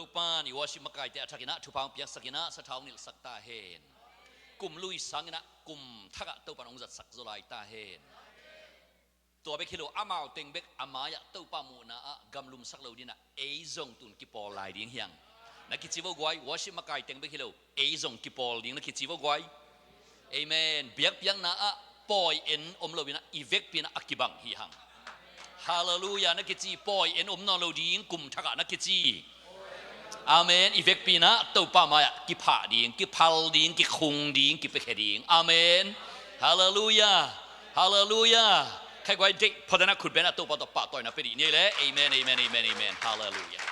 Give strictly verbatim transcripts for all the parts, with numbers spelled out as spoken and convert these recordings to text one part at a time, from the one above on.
Topa'n i worship makaite a thakin ah thupha hong piaksakin ah sathau nilhsak ta hen. Kum lui sangin ah kum thakah Topa'n hong zatsak zaw lai ta hen. Tua bek hi lo, amau teng bek a mai-ah Topa muhna ah gamlumsak lo dingin ah ei zong tun kipawl lai ding hi hang. Na kici vo guai, worship makai teng bek hi lo, ei zong kipawl ding na kici vo guai. Amen. Biakpiakna ah pawi en om loin ah i vekpi-in ah a kibang hi hang. Halleluiah, na kici. Pawi en om nawn lo ding, kum thakah na kici. Amen. I vekpi-in ah Topa mai-ah kiphah ding, kiphal ding, kikhung ding, kipiakhia ding. Amen. Halleluiah. Halleluiah. Khai guai deih phot in ah khut beng in ah Topa tawh pahtawina pia dih ni ei leh. Amen, amen, amen, amen. Halleluiah.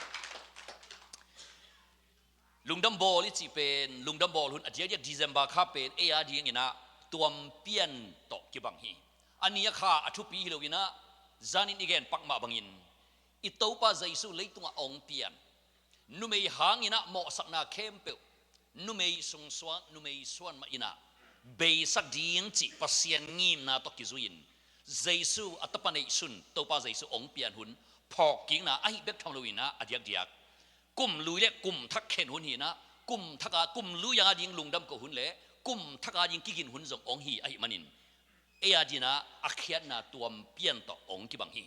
Lungdam bawl i cih pen, lungdam bawl hun a diakdiak December kha pen ei a dingin ah tuampian tawh kibang hi. A ni a kha a thupi hi loin ah, zanin i gen pak mah bangin, i Topa Jesu leitungah a hong pian, numei hangin ah mawhsakna khempeuh, numei sungsuan, numei suan mah in ah beisak ding cih Pasian ngimna tawh kizui-in, Jesu a tapa neihsun, Topa Jesu hong pian hun phawkkikna ahi bek tham loin ah, a diakdiak kum lui le kum thak khen hun hi-in ah, kum thak a, kum lui a ding lungdam ko hun le kum thak a ding kigin hun zong hong hi ahih manin, ei a dingin ah a khiatna tuampian tawh hong kibang hi.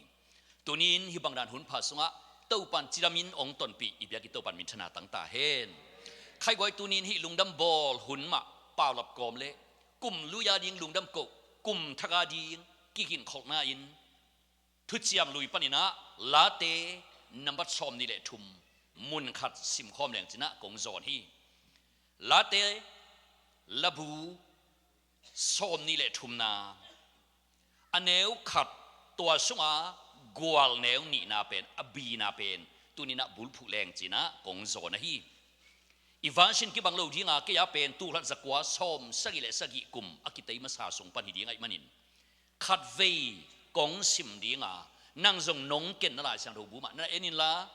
Tuni-in hih bangdan hun pha sungah Topa'n cidamin hong tonpih i biakinn Topa'n minthanna tang ta hen. Khai guai, tuni-in hih lungdam bawl hun mah paulap kawm le kum lui a ding lungdam ko, kum thak a ding kiginkholhna in Thuciam Lui panin ah Late nambat sawmnih le thum, mun khat simkhawm leng ci-in ah kong zawn hi. Late labu sawmnih le thumna, a neu khat, tua sunga gual neu nihna pen, a bina pen tuni-in ah bulphuh leng ci-in ah kong zawn ahi. I vansin kibang lo dinga, kei a pen tulkhat zakua sawmsagih le sagih kum a kitei masa sung pan hi ding ahih manin, khatvei kong sim dinga, nang zong nong ken na Lai Siangtho bu mah na en inla,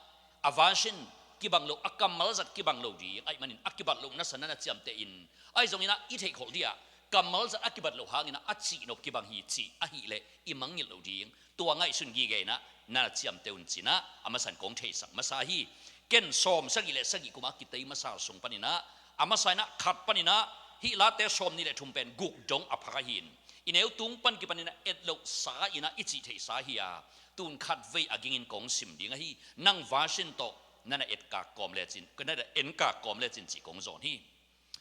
a vansin kibang lo, a kammal zat kibang lo ding ahih manin, a kibat loh nasa na na ciamteh in. Ahi zongin ah i theihkholh ding a, kammal zat a kibat loh hangin ah a cihnop kibang hi cih ahih leh i mangngilh loh ding, tua ngaihsun gige in ah na na ciamteh un ci-in ah a masa-in kong theisak masa hi. Ken sawmsagih le sagih kum a kitei masa sung panin ah, a masa-in ah khat panin ah, hih Late sawmnih le thum pen guk dong a phak ahi-in, i neu tung pan kipanin ah et lohsa in ah i cih theihsa hi a, tun khatvei a gingin kong sim ding ahi. Nang vansin tawh na na enkak kawm lecin, na na enkak kawm lecin cih kong zawn hi.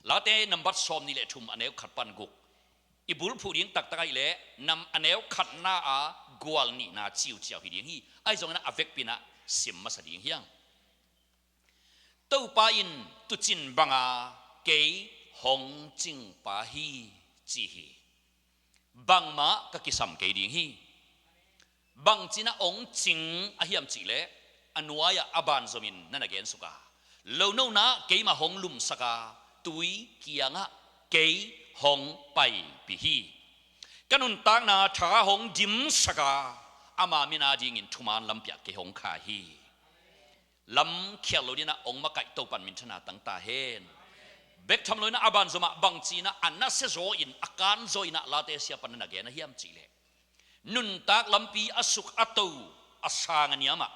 Late nambat sawmnih le thum, a neu khat pan guk. I bulphuh ding taktak ahih leh nam a neu khatna a gual nihna ciuciau hi ding hi. Ahi zongin ah a vekpi-in ah sim masa ding hi hang. Topa in tuucin banga kei hong cingpa hi, ci hi. Bangmah ka kisam kei ding hi. Bangci-in ah hong cing a hiam cih leh, a nuai-ah a banzomin na na gensuk a, lonona keimah hong lumsak a, tui kiangah kei hong paipih hi. Ka nuntakna tha hong dimsak a, ama min a dingin thuman lampi-ah kei hong khai hi. Lam khial lo dingin ah hong makaih Topa'n minthanna tang ta hen. Bek tham loin ah a banzom ah bangci-in ah a nasia zaw in, a kan zaw in ah Late sia pan na na gen a hiam cih leh, nuntak lampi a suk a to, a sang a niam ah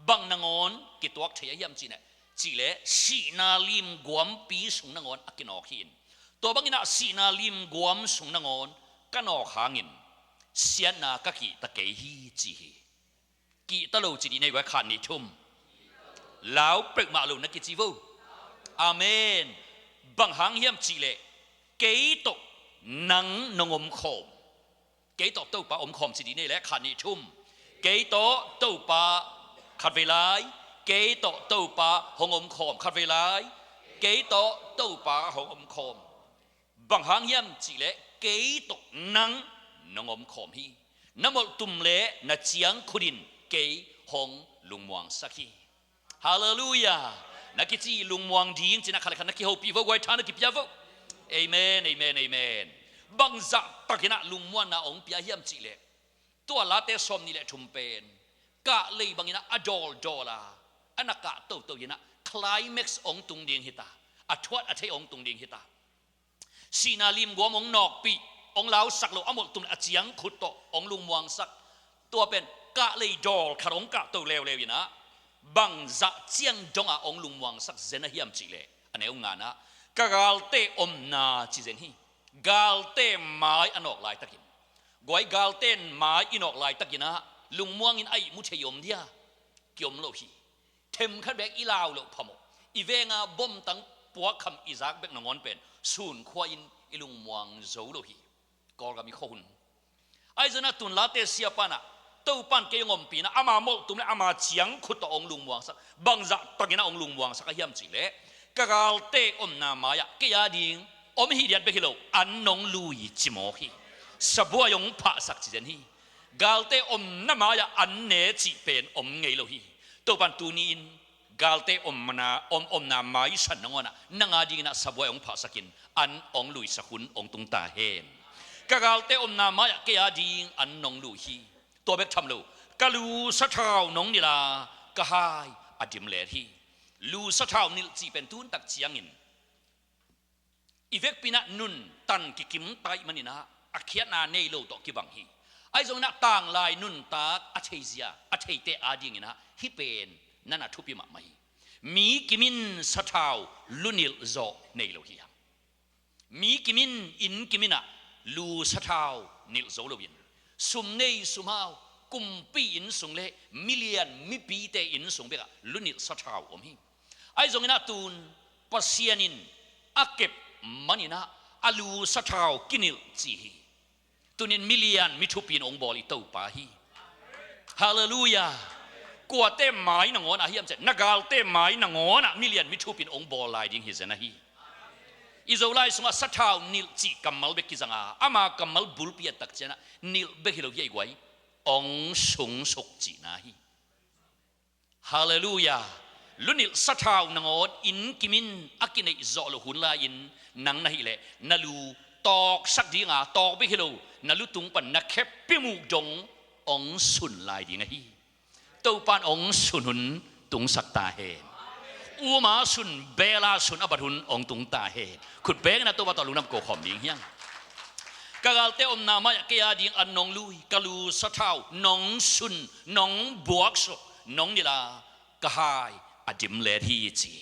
bang nangawn kituak thei a hiam cih leh, cih leh sihna limguampi sung nangawn a kinawk hi-in, tua bangin ah sihna limguam sung nangawn ka nawk hangin siatna ka kihta kei hi, ci hi. Kihta lo ci dih ni ei guai, khat nih thum. Lau peuhmah lo na kici vo. Amen. Bang hang hiam cih leh, kei tawh nang nong omkhawm. Kei tawh Topa omkhawm ci dih ni ei leh, khat nih thum. Kei tawh Topa, khatvei lai. Kei tawh Topa hong omkhawm, khatvei lai. Kei tawh Topa hong omkhawm. Bang hang hiam cih leh, kei tawh nang nong omkhawm hi. Na molhtum le na ciangkhut in kei hong lungmuangsak hi. Halleluiah. Na kici lungmuang ding ci-in ah khat le khat na kihopih vo guai, tha na kipia vo. Amen, amen, amen. Bang zahtakin ah lungmuanna hong pia hiam cih leh, tua Late sawmnih le thum pen kahlei bangin ah a dawldawl a, a na kah toto in ah climax hong tung ding hi ta, a thuat a theih hong tung ding hi ta. Sihna limguam hong nawkpih, hong lausak lo, a molhtum le a ciangkhut tawh hong lungmuangsak. Tua pen kahlei dawl khat hong kahto leuleu in ah, Bangzah ciang dongah hong lungmuangsak zen a hiam cihleh, a neu nganah, ka galte omna ci zen hi. Galte mai a nawk laitakin, guai, galte mai i nawk laitakinah lungmuangin a ihmu thei om dia? Kiom lo hi. Themkhat bek i lau loh phamawh, i venga bomtang puakkham i zak bek nangawn pen sunkhua in i lungmuang zo lo hi. Kawlgam i khuahun. Ahi zongin a tun Late siapa in ah, Topan kei hong ompihna, ama molhtum le ama ciang khut tawh hong lungmuangsak. Bangzah takin ah hong lungmuangsak a hiam cihleh, ka galte omna mai-ah kei a ding om hi diat bek hi lo, an nong lui ci mawk hi. Sabuai hong phahsak ci zen hi. Galte omna mai-ah an ne cih pen om ngei lo hi. Topan tuni-in galte omna, om, omna maisan nangawn ah, nang a dingin ah sabuai hong phahsakin, an hong luisak hun hong tung ta hen. Ka galte omna mai-ah kei a ding an nong lui hi. Tua bek tham lo, ka lu sathau nong nilh a, ka hai a dim let hi. Lu sathau nilh cih pen tun tak ciangin i vekpi-in ah nuntan kikim ta ahih manin ah, a khiatna nei lo tawh kibang hi. Ahi zongin ah tanglai nuntak a theizia, a theite a dingin ah hih pen na na thupi mahmah hi. Mi kimin sathau lu nilh zawh nei lo hi hang. Mi kimin, inn kimin ah lu sathau nilh zo loin, sum nei sumhau, kumpi inn sung le milian mipite inn sung bekah lu nilh sathau om hi. Ahi zongin ah tun Pasian in a kep manin ah a lu sathau kinilh ci hi. Tunin milian mi thupi in hong bawl i Topa hi. Halleluiah. Kuate mai nangawn ah hiam cihleh, na galte mai nangawn ah milian mi thupi in hong bawl lai ding hi zen ahi. I Zolai sungah sathau nilh cih kammal bek kizang a, ama kammal bulpi a tak ciangin ah nilh bek hi lo hi, ei guai, hong sungsuk cihna hi. Halleluiah. Lu nilh sathau nangawn inn kimin a kineih zawh loh hun lai-in nang na hih leh, na lu tawksak ding a, tawk bek hi lo, na lutung pan na khepi muk dong hong sun lai ding ahi. Topan hong sun hun tungsak ta hen. Uma sun, bela sun a bat hun hong tung ta hen. Khut bengin ah Topa tawh lungdam ko khawm ding hi hang. Ka galte omna mai-ah kei a ding an nong lui, ka lu sathau nong sun, nong buaksuk, nong nilh a, ka hai a dim let hi ci.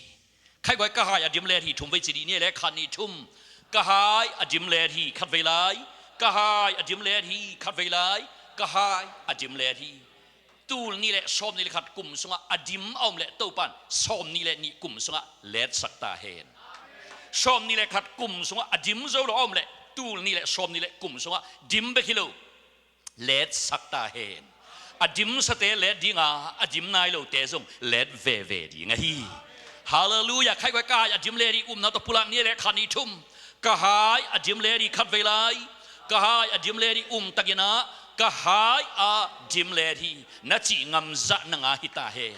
Khai guai, ka hai a dim let hi, thum vei ci dih ni le, khat, nih, thum. Ka hai a dim let hi, khat vei lai. Ka hai a dim let hi, khat vei lai. Ka hai a dim let hi. Tul nih le sawmnih le khat kum sungah a dim a om leh, Topan sawmnih le nih kum sungah letsak ta hen. Sawmnih le khat kum sungah a dim zo lo a om leh, tul nih le sawmnih le kum sungah dim bek hi lo, letsak ta hen. A dimsate let ding a, a dim nai lote zong let veve ding ahi. Halleluiah. Khai guai, ka hai a dim let hi, upna tawh pulak ni le, khat, nih, thum. Ka hai a dim let hi, khat vei lai. Ka hai a dim let hi, um takin ah, ka hai a dim let hi, na cih ngamzah nang a hi ta hen.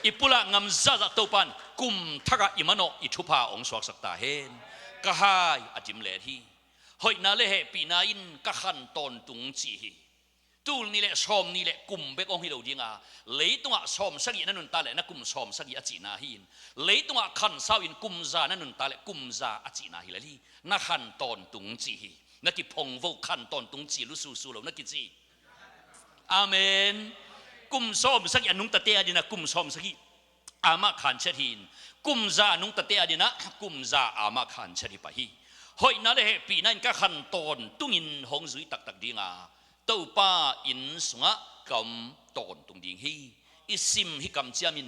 I pulak ngamzahzah Topan kum thakah i manawh i thupha hong suaksak ta hen. Ka hai a dim let hi. Hoihna le hehpihna in ka khan tawntung ci hi. Tul nih le sawmnih le kum bek hong hi lo ding a, leitungah sawmsagih na nuntak leh na kum sawmsagih a cihna hi-in, leitungah khansau in kum za na nuntak leh kum za a cihna hi lel hi. Na khan tawntung ci hi. Na kiphongvo, khan tawntung ci lususu lo na kici. Amen. Kum sawmsagih a nungtate a dingin ah kum sawmsagih amah khanciat hi-in, kum za a nungtate a dingin ah kum za amah khanciat hi pah hi. Hoihna le hehpihna in ka khan tawntungin hong zui taktak ding a, Topa inn sungah ka om tawntung ding hi. I sim hi kamciamin,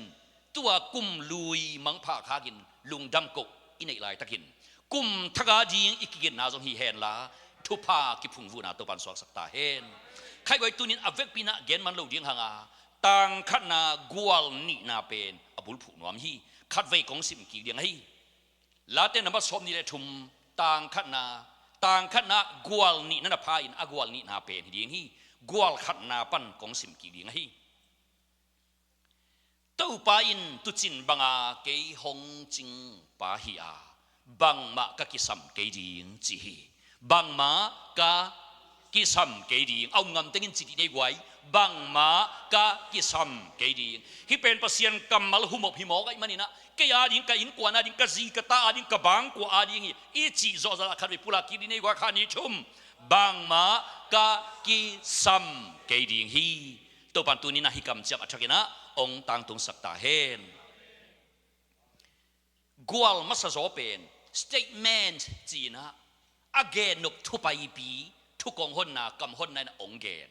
tua kum lui mangpha khakin lungdam koh i neih laitakin, kum thak a ding i kiginna zong hi henla, thupha kiphungvuhna Topan suaksak ta hen. Khai guai, tunin a vekpi-in ah gen man lo ding hang a, tang khatna gual nihna pen a bulphuh nuam hi. Khat vei kong sim kik ding ahi. Late number sawmnih le thum, tang khatna, tang khatna gual nihna na pha-in a gual nihna pen hi ding hi. Gual khatna pan kong sim kik ding ahi. Topa in tucin banga kei hong cing pa hi a, bangmah ka kisam kei ding ci hi. Bangmah ka kisam kei ding. A um ngam tengin ci dih ni ei guai. Bangmah ka kisam kei ding. Hih pen Pasian kammal humop hi mawk ahih manin ah, kei a ding, ka innkuan a ding, ka zi ka ta a ding, ka bangkua a ding hi, i cih zawhzah ah khat vei pulak kik dih ni ei guai, khat, nih, thum. Bangmah ka kisam kei ding hi. Topan tuni-in ah hih kamciam a thakin ah hong tangtungsak ta hen. Gual masa zaw pen statement ci-in ah, a gennop thupaipi, thukong honna, kam honna in ah hong gen.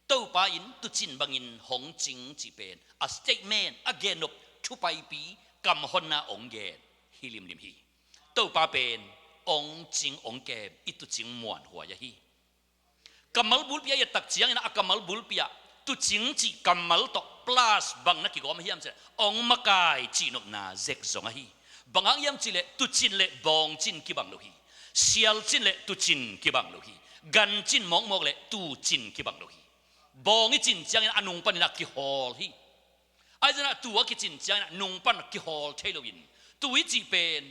Topa in tuucin bangin hong cing cih pen a statement, a gennop thupaipi, kam honna hong gen hi limlim hi. Topa pen hong cing hong kem, i tuucing muanhuai ahi. Kammal bulpi a i et tak ciangin ah, a kammal bulpi ah tuucing cih kammal tawh plus bang na kigawm hiam cih leh, hong makai cihnopna zek zong ahi. Bang hang hiam cih leh, tuucin le bawngcin kibang lo hi. Sialcin le tuucin kibang lo hi. Gancin mawkmawk le tuucin kibang lo hi. Bawng i cin ciangin a nung panin ah kihawl hi. Ahi zongin ah tuu a kicin ciangin ah nung pan kihawl thei loin, tuu i cih pen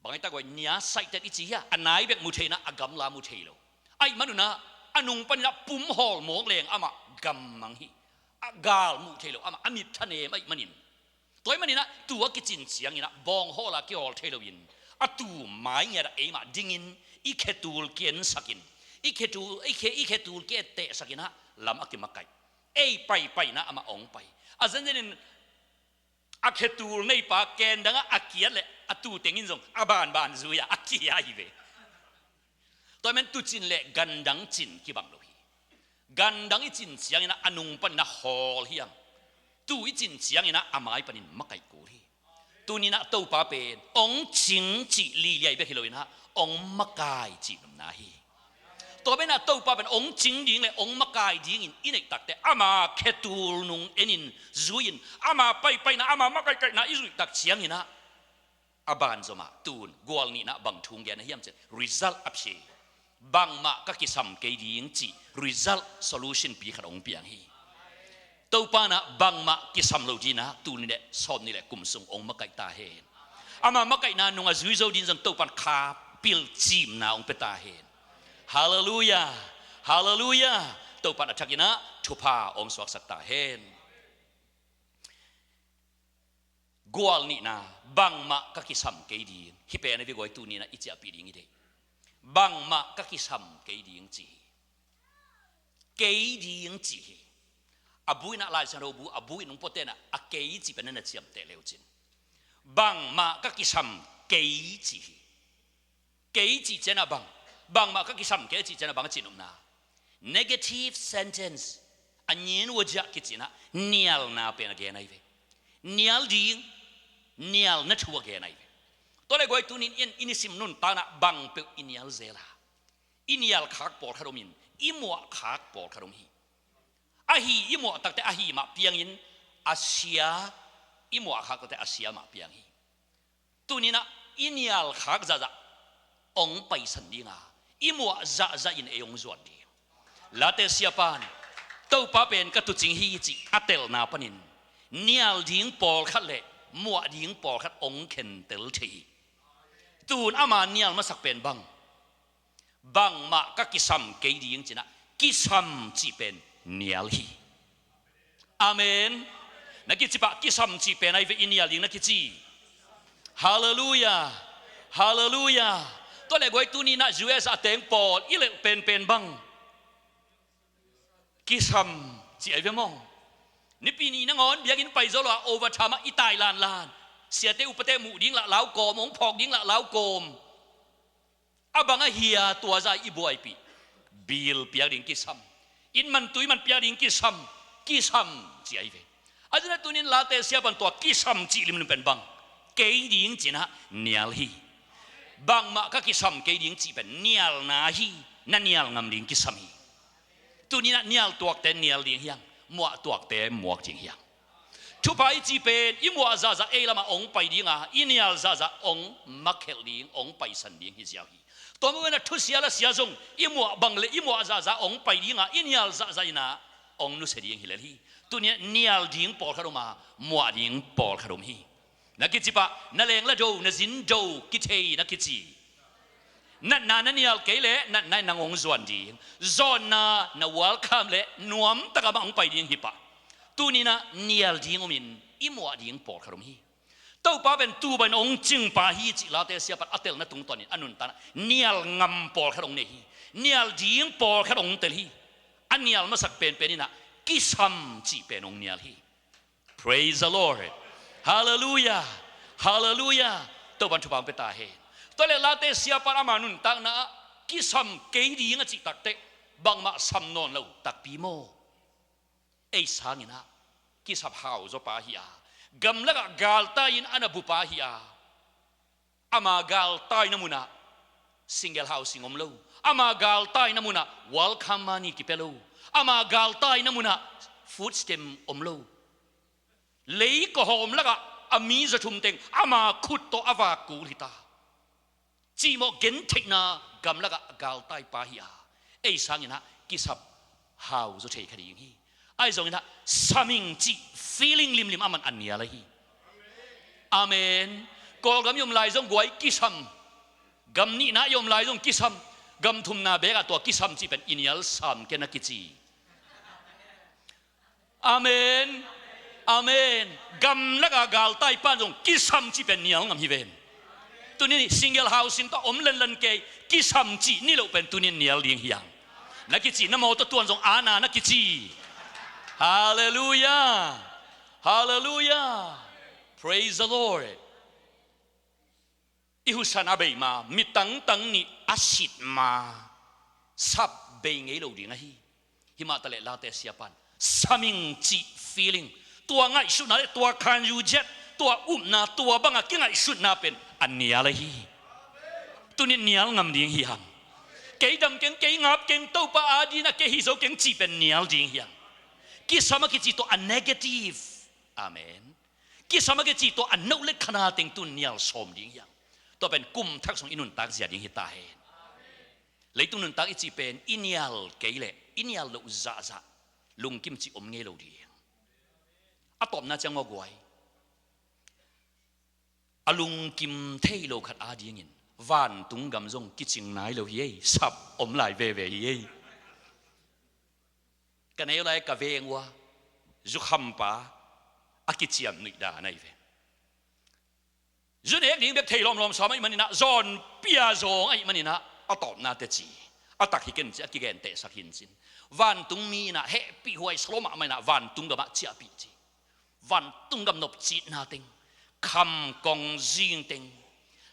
bang i tak guai, nia saihtet i ci hi a, a nai bek mu thei in ah a gamla mu thei lo. Ahih manun ah a nung panin ah pum hawl mawk leng amah gammang hi. A gal mu thei lo, amah a mit thanem ahih manin. Tua ahih manin ah tuu a kicin ciangin ah bawng hawla kihawl thei loin, a tuu mai ngiat ah eimah dingin i khetul kiensakin, i khetul, i khe, i khetul kietehsakin ah lam a kimakaih. Ei paipaina amah hong pai. A zenzenin a khetul neipa kendang ah a kiat leh a tuu tengin zong a banban zui-a a kia hi ve. Tua ahih manin tuucin le gandang cin kibang lo hi. Gandang i cin ciangin ah a nung panin ah hawl hi hang. Tuu i cin ciangin ah a mai panin makaih kul hi. Tuni-in ah Topa pen hong cing cih liliai bek hi loin ah, hong makai cihnopna hi. Tua pen ah Topa pen hong cing ding le hong makai dingin i neih takteh, ama khetul nung enin, zui-in, ama paipaina, ama makaihkaihna i zuih tak ciangin ah, a banzom ah tun gual nihna bang thu hong gen ahi hiam cih leh, result a pia hi. Bangmah ka kisam kei ding cih result, solution pi khat hong piang hi. Topa in ah bangmah kisam lo dingin ah tul nih le sawmnih le kum sung hong makaih ta hen. Ama makaihna nung a zui zo dingin zong Topa in kha pil cimna hong pia ta hen. Halleluiah. Halleluiah. Topa in a thakin ah thupha hong suaksak ta hen. Gual nihna, bangmah ka kisam kei ding. Hih pen a viguai tuni-in ah i ciahpih ding i deih. Bangmah ka kisam kei ding ci hi. Kei ding ci hi. A bu in ah, Lai Siangtho bu, a bu in hong puaten ah, a kei cih pen na na ciamteh le uh cin. Bangmah ka kisam kei ci hi. Kei cih ciangin ah bang, bangmah ka kisam kei cih ciangin ah bang a cihnopna? Negative sentence. A nyin wajiah kici-in ah nialna pen a gen ahi ve. Nial ding, nialna thu a gen ahi ve. Tua leh guai tuni-in i nisim nuntakna bang peuh i nial zel a, i nial khak pawlkhat om in, i muah khak pawlkhat om hi. Ahi i muah takteh ahi mah piangin a sia, i muah khak takteh a sia mah piang hi. Tuni-in ah i nial khak zahzah hong paisan ding a, i muah zahzah in ei hong zuan ding. Late siapa in, Topa pen ka tuucing hi cih a telna panin, nial ding pawlkhat le muah ding pawlkhat hong khentel thei hi. Tun ama nial masak pen bang? Bangmah ka kisam kei ding ci-in ah, kisam cih pen nial hi. Amen. Na kici pah, kisam cih pen ahi ve, i nial ding na kici. Halleluiah. Halleluiah. Tua leh guai tuni-in ah U S a teng pawl i lelh penpen bang? Kisam cih ahi ve maw. Nipi ni nangawn biakinn pai zo lo a, overtime ah i tai lanlan. Siate upate muh ding lah lau kawm, hong phawk ding lah lau kawm. A bang ahia tua zah i buaipih? Bill piak ding kisam. Inn man tui man piak ding kisam. Kisam cih ahi ve. A zina tunin Late siapa in tua kisam cih limlim pen bang? Kei ding ci-in ah nial hi. Bangmah ka kisam kei ding cih pen nialna hi. Na nial ngam ding kisam hi. Tuni-in ah nial tuakte nial ding hi hang, muah tuakte muak ding hi hang. Thupha i cih pen i muah zahzah ei lamah hong pai ding a, i nial zahzah hong makhelh ding, hong paisan ding hi ziau hi. Tua mah bangin ah thusia lasia zong i muah bang le i muah zahzah hong pai ding a, i nial zahzah in ah hong nusia ding hi lel hi. Tuni-in ah nial ding pawlkhat om a, muah ding pawlkhat om hi. Na kici pah, na leng la do, na zin do kithei na kici. Natna na nial kei leh natna in nang hong zuan ding. Zawnna na welcome leh nuamtak a mah hong pai ding hi pah. Tuni-in ah nial ding om in, i muah ding pawlkhat om hi. Topa pen tuu bangin hong cingpa hi cih Late siapa in a telna tungtawnin a nuntakna nial ngam pawlkhat hong nei hi. Nial ding pawlkhat hong tel hi. A nial masak penpen in ah kisam cih pen hong nial hi. Praise the Lord. Hallelujah. Hallelujah. Topan thupha hong pia ta hen. Tua leh Late siapan ama nuntakna ah kisam kei ding a cih takteh bangmah sam nawn lo takpi maw? Ei sangin ah kisap hau zaw pa hi a, gamlakah galtai-in a na bu pa hi a, ama galtaina munah single housing om lo, ama galtaina munah welcome money kipia lo, ama galtaina munah food stamp om lo. Lei kawhawm lakah a mi zathum teng ama khut tawh a vak kul hi ta. Cihmawh gentheihna gamlakah a galtai pa hi a, ei sangin ah kisap hau zaw thei kha ding hi. Ahi zongin ah sam ing cih feeling limlim aman a nial ahi. Amen. Kawlgam i om lai zong guai kisam. Gam nihna i om lai zong kisam. Gam thumna bekah tua kisam cih pen i nial sam ken a kici. Amen. Amen. Gamlakah galtai pan zong kisam cih pen nial ngam hi ven. Tuni-in single housing tawh om lenlen kei, kisam cih ni loh pen tuni-in nial ding hi hang. Na kici na maw tawh tuan zong ana na kici. Hallelujah. Hallelujah. Praise the Lord. I husan a bei ma, mi tangtang nih a sit ma, sap bei ngei lo ding ahi. Himah taleh Late siapan sam ing cih feeling, tua ngaihsutna le tua khanzu ziat, tua upna, tua banga kingaihsutna pen a nial ahi. Tuni nial ngam ding hi hang. Kei dam keng, kei ngap keng, Topa a dina kei hi zo keng cih pen nial ding hi hang. Kisam a kici tawh a negative. Amen. Kisam a kici tawh a noh le khana teng tun nial sawm ding hi hang. Tua pen kum thak sung i nuntak zia ding hi ta hen. Leitung nuntak i cih pen i nial kei leh i nial loh zahzah lungkim cih om ngei lo ding. A tawpna ciang aw guai, a lungkim thei lo khat adingin vantung gam zong kicing nai lo hi ei, sap om lai veve hi ei. Ka nei uh lai ka veng uh a, zukhampa a kiciam nuih dan ahi ve. Zu nek ding bek thei lawmlawm sawm ahih maninah, zawnpia zawng ahih maninah, a tawpna teci a tak hi ken ci a kigentehsak hin cin. Vantung mi inah hehpih huai salo mahmah inah vantung gamah ciahpih ci. Vantung gam nopcitna teng, kham kong zing teng,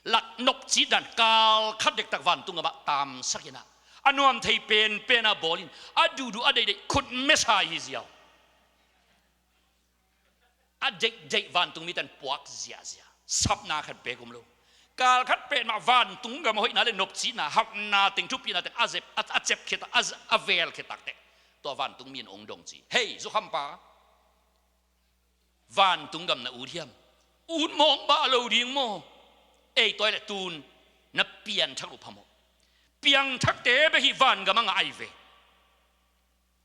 lak nopcit dan kal khat dektak vantung gamah tamsak inah, a nuam thei penpen a bawl in, a duhduh a deihdeih khut mesa hi ziau. A deihdeih vantung miten puak ziahziah, sapna khat bek om lo. Kal khat petmah vantung gam a hoihna le nopcitna, hauhna teng, thupina teng a zep, a, a cep khia tak, a, a vel khia takteh, tua vantung mi in ong dong ci, hei, zukhampa, vantung gam na ut hiam? Ut mawk bah lo ding maw? Ei, tua hi leh tun na pianthak loh phamawh. Piangthakte bek hi vangam a ngah ahi ve.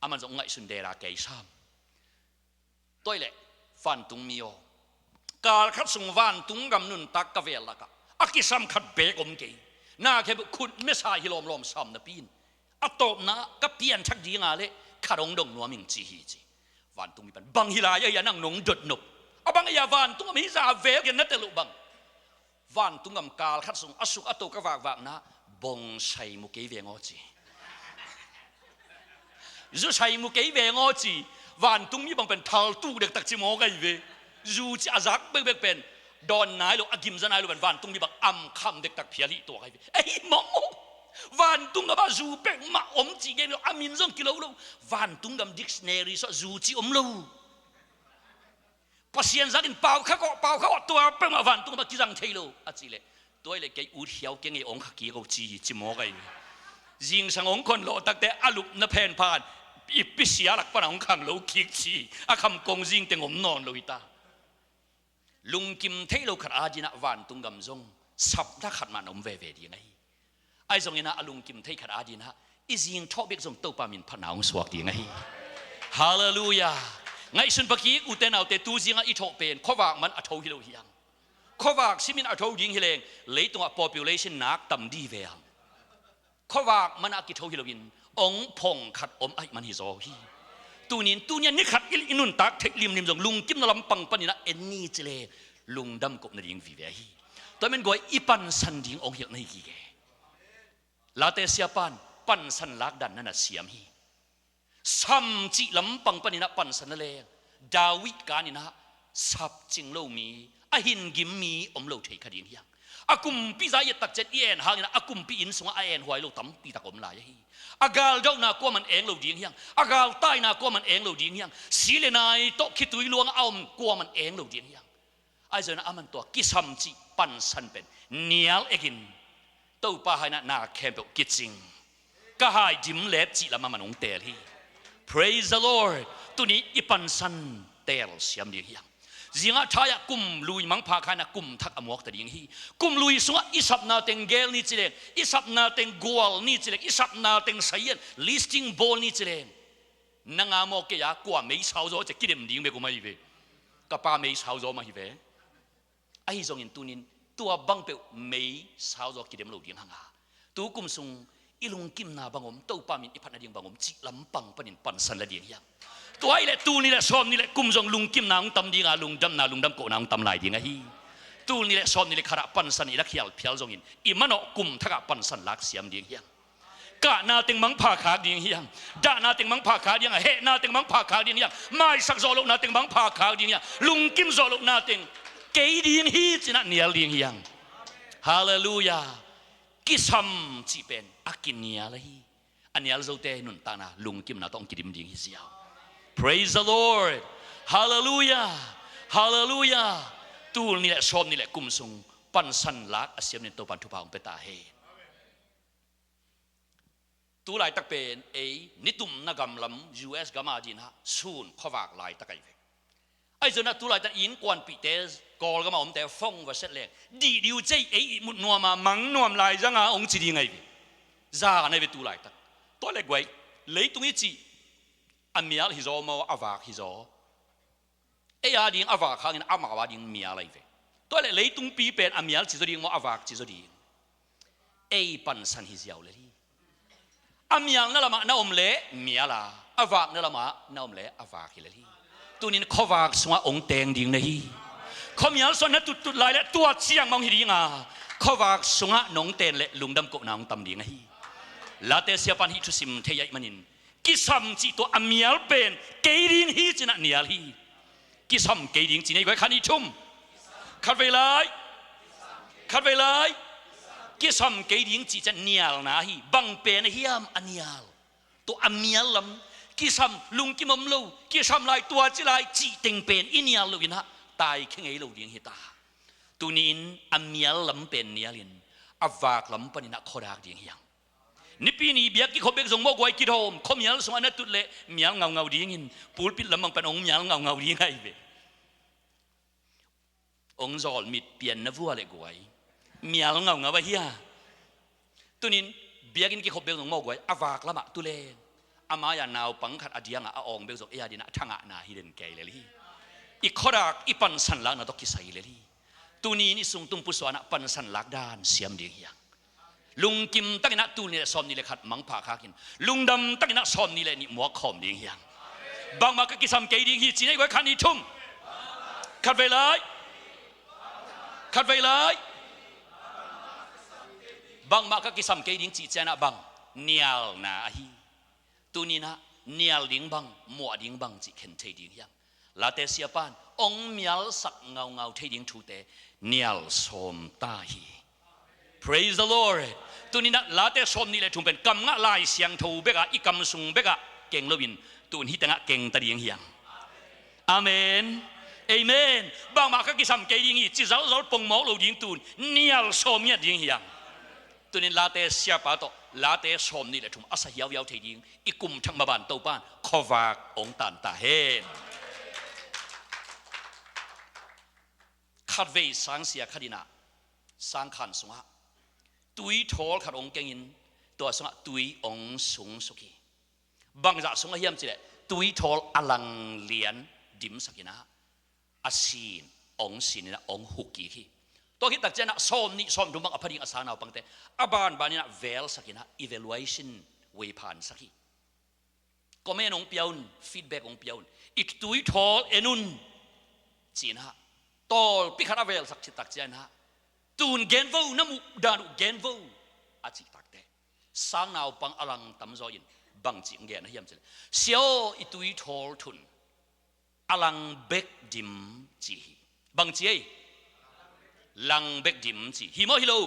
Aman zong ngaihsun dela kei sam. Tua hi leh vantung mi aw, kal khat sung vantung gam nuntak ka vel lakah a kisam khat bek om kei. Na khe khut mesa hi lawmlawm sam napi in, a tawpna ka pianthak dinga le khat hong dong nuam ing ci hi ci. Vantung mi pan bang hi lai ahi a nang nong dotnop? A bang ahi a vantung gam hi za vel kei na tel loh bang? Vantung gam kal khat sung a suk a to ka vakvakna, bong sai mu kei veng aw ci. Zu sai mu kei veng aw ci. Vantung mi bang pen thaltu dektak ci mawk ahi ve. Zu ci a zak bekbek pen dawn nai lo, a gimza nai lo pen vantung mi bang amkham dektak phial hi tuak ahi ve. Ei mawk aw. Vantung gam ah zu pek mah om ci gen lo, a min zong kilo lo. Vantung gam dictionary sawh zu ci om lo. Pasian zakin pau kha kawh, pau kha kawh, tua peuhmah vantung gam ah kizang thei lo a cih leh, tua hi leh kei ut hiau kei ngei ong kha kik aw ci hi ci mawk ahi. Zingsang ong khon lawh takte a lupna phenphan i pisia lak pana ong khang lo kik ci, a kham kong zing teng om nawn lo hi ta. Lungkim thei lo khat adinah vantung gam zong sapna khat mah na om veve ding ahi. Ahi zongin ah a lungkim thei khat adinah i zing thawh bek zong Topa min phatna hong suak ding ahi. Halleluiah. Ngaihsun pakik ute naute, tu zingah i thawh pen khuavak man a tho hi lo hi hang. Khuavak simin a tho ding hi leng leitungah population nak tam di ve hang. Khuavak manah a kitho hi loin ong phong khat om ahih man hi zaw hi. Tunin, tunia ni khat i, i nuntak theih limlim zong lungkimna lampang paninah en ni ci le lungdam kop nading vive ahi. Tua men guai i pansan ding ong hilh na hi gige. Late siapan pansan lakdan na na siam hi. Sam cih lampang panin ah pansan na leng, David kan in ah sap cing lo mi, a hin gim mi om lo thei kha ding hiang. A kumpi za i et tak ciang i en hangin ah a kumpi inn sungah a en huai lo tampi tak om lai ahi. A galdauhna kuaman eng lo ding hiang, a galtaina kuaman eng lo ding hiang, si le nai tawh khitui luangah a om kuaman eng lo ding hiang. Ahi zongin ah aman tua kisam cih pansan pen nial ekin, Topa hai in ah na khempeuh kicing, ka hai dim let cih lamah man hong teel hi. Praise the Lord. Tuni i pansan teel siam ding hiang. Zingah thai-ah kum lui mangpha kha in ah kum thak a muakta ding hi. Kum lui sungah i sapna teng gel ni ci leng, i sapna teng gual ni ci leng, i sapna teng saian listing bawl ni ci leng, nang a maw kei a kua mei sau zaw ci a kidem ding bek om ahi ve. Ka pa mei sau zaw mah hi ve. Ahi zongin tunin tua bang peuh mei sau zaw kidem lo ding hang a, tu kum sung i lungkimna bang om, Topa min i phat nading bang om cih lampang panin pansan la ding hiang. Tua ahih leh tul nih le sawm nih le kum zong lungkimna hong tam ding a, lungdamna, lungdam kohna hong tam lai ding ahi. Tul nih le sawm nih le khat ah pansan i la khial phial zongin i manawh kum thak ah pansan lak siam ding hiang. Kahna teng mangpha khak ding hiang. Dahna teng mangpha khak ding hiang. Hehna teng mangpha khak ding hiang. Maisak zawh lohna teng mangpha khak ding hiang. Lungkim zawh lohna teng kei ding hi ci in ah nial ding hiang. Halleluiah. Kisam cih pen a kinial ahi. A nial zote nuntakna lungkimna tawh hong kidim ding hi ziau. Praise the Lord. Halleluiah. Halleluiah. Tul nih le sawm nih le kum sung pansan lak a siam dingin Topan thupha hong pia ta hen. Tu laitak pen ei nitumna gamlam U S gam a dingin ah sun khuavak laitak ahi ve. Ahi zongin ah tu laitak innkuanpihte, Kawlgam a omte phone va set leng, dih ding uh ci ei, ihmut nuam a mang nuam lai zang a hong ci ding ahi ve. Zan ahi ve tu laitak. Tua leh guai, leitung i cih a mial hi zaw maw, a vak hi zaw? Ei a ding a vak hangin amau a ding mial ahi ve. Tua leh leitungpi pen a mial ci zaw ding maw, a vak ci zaw ding? Ei pansan hi ziau lel hi. A mialna lamah na om leh mial a, a vakna lamah na om leh a vak hi lel hi. Tunin khuavak sungah hong teng ding na hi. Khuamial sungah na tuttut lai leh tua ciang mah hong hi ding a, khuavak sungah nong ten leh lungdam kohna hong tam ding ahi. Late siapan hih thusim thei ahih manin, kisam cih tua a mial pen kei ding hi ci in ah nial hi. Kisam kei ding ci ni ei guai, khat nih thum. Khatvei lai. Khatvei lai. Kisam kei ding cih ciang nialna hi. Bang pen a hiam a nial? Tua a mial lam, kisam, lungkim om lo, kisam lai, tua ci lai cih teng pen i nial loin ah taikhia ngei lo ding hi ta. Tunin a mial lam pen nialin, a vak lam panin ah khuadak ding hiang. Nipi ni biak kikhop bek zong maw guai, kidawm, khuamial sungah na tut leh mial ngaungau dingin, pulpit lam bang pan hong mial ngaungau ding ahi ve. Hong zawlmit pian na vua leh guai, mial ngaungau ahi a. Tunin biakinn kikhop bek zong maw guai, a vak lamah tu leng, a mai-a naupang khat a diangah a awng bek zong ei a dingin ah thangahna hi den kei lel hi. I khuadak, i pansan lakna tawh kisai lel hi. Tunin i sung tung pusuan ah pansan lak dan siam ding hiang. Lungkim takin ah tul nih le sawm nih le khat mangpha khakin, lungdam takin ah sawm nih le nih muak khawm ding hiang. Bangmah ka kisam kei ding hi ci ni ei guai, khat nih thum. Khatvei lai. Khatvei lai. Bangmah ka kisam kei ding cih ciang ah bang? Nialna ahi. Tunin ah nial ding bang, muah ding bang cih khen thei ding hiang. Late siapan hong mialsak ngaungau thei ding thute nial sawm ta hi. Praise the Lord. Tunin ah Late sawm nih le thum pen kam ngah Lai Siangtho bekah, i kam sung bekah keng loin, tun hih tengah keng ta ding hiang. Amen. Amen. Bangmah ka kisam kei ding hi ci zalzal pongmawk lo ding, tun nial sawm ngiat ding hiang. Tunin Late siapa tawh Late sawm nih le thum a sa hiauhiau thei ding, i kum thak maban Topan khuavak hong tan ta hen. Khatvei sangsia khat in ah sangkhan sungah tui thawl khat hong kengin, tua sungah tui hong sungsuk hi. Bangzah sung ahiam cih leh tui thawl a lang lian dimsak in ah, a sin hong sin in ah hong huk kik hi. Tua khit tak ciang ah sawm nih sawm thum bang a pha ding a sang naupangte, a banban in ah velsak in ah evaluation vei phansak hi. Comment hong pia un, feedback hong pia un. I tui thawl en un ci in ah, tawlpi khat a velsak khit tak ciang ah, tun gen vo, na muh dan uh gen vo, a cih takteh, sang naupang a lang tamzaw in Bangci hong gen ahi hiam cih leh, Sia aw, i tui thawl thun, a lang bek dim, ci hi. Bangci ei? Lang bek dim, ci hi maw, hi lo?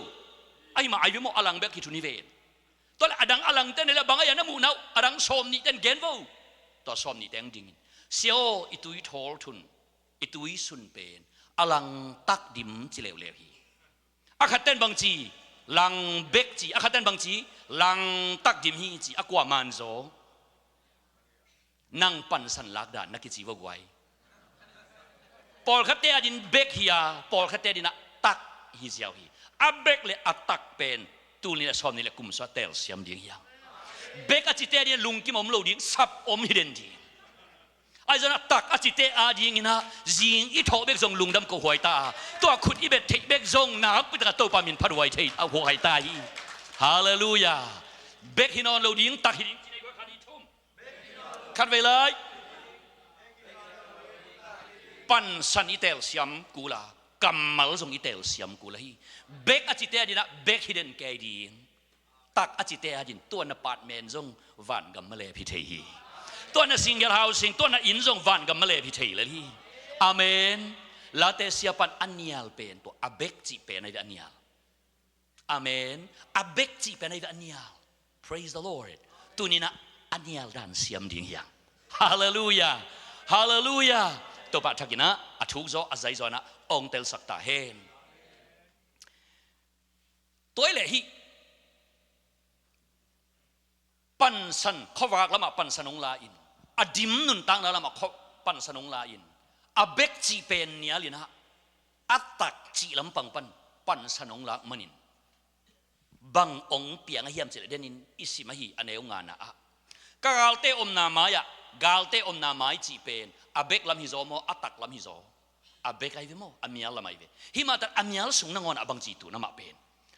Ahi mah ai ve maw, a lang bek hi thun hi ven. Tua leh a dang a langte nei leh bang a, a na muhna uh a dang sawm nihte in gen vo. Tua sawm nihte hong dingin, Sia aw, i tui thawl thun, i tui sun pen a lang tak dim, ci leuleu hi. A khatte in bangci? Lang bek ci. A khatte in bangci? Lang tak dim hi ci. A kuaman zaw? Nang pansan lak dan na kici vo guai. Pawlkhatte adin bek hi a, pawlkhatte adin ah tak hi ziau hi. A bek leh a tak pen tul nih leh sawm nih leh kum sung ah telsiam ding hi hang. Bek a cite adin lungkim om lo ding, sap om hi den ding. Ahi zongin a tak a cite adingin ah zing i thawh bek zong lungdam ko huai ta a, tua khut i bet theih bek zong nakpi takin Topa min phat huai thei, a huai ta hi. Halleluiah. Bek hi nawn lo ding, tak hi ding, ci nei guai, khat, nih, thum. Khatvei lai, pansan i telsiam kul a, kammal zong i telsiam kul ahi. Bek a cite adin ah bek hi den kei ding. Tak a cite adin tua na apartment zong vangam malep hi thei hi. Tua na single housing, tua na inn zong vangam malep hi thei lel hi. Amen. Late sia pan a nial pen tua a bek cih pen ahi ve, a nial. Amen. A bek cih pen ahi ve, a nial. Praise the Lord. Tuni-in ah a nial dan siam ding hi hang. Halleluiah. Halleluiah. Topa thakin ah a thuk zaw, a zai zaw in ah hong telsak ta hen. Tua ahih leh hih pansan, khuavak lamah pansan hong la-in, a dim nuntakna lamah khua-, pansan hong la-in, a bek cih pen nialin ah a tak cih lampang pan pansan hong lak manin, bang hong piang ahi hiam cih leh, denin i sim ahi, a neu ngana ah, ka galte omna mai-ah, galte omna mai cih pen a bek lam hi zaw maw, a tak lam hi zaw? A bek ahi ve maw, a mial lam ahi ve. Hih mah tak a mial sung nangawn ah bangci tu na mah pen,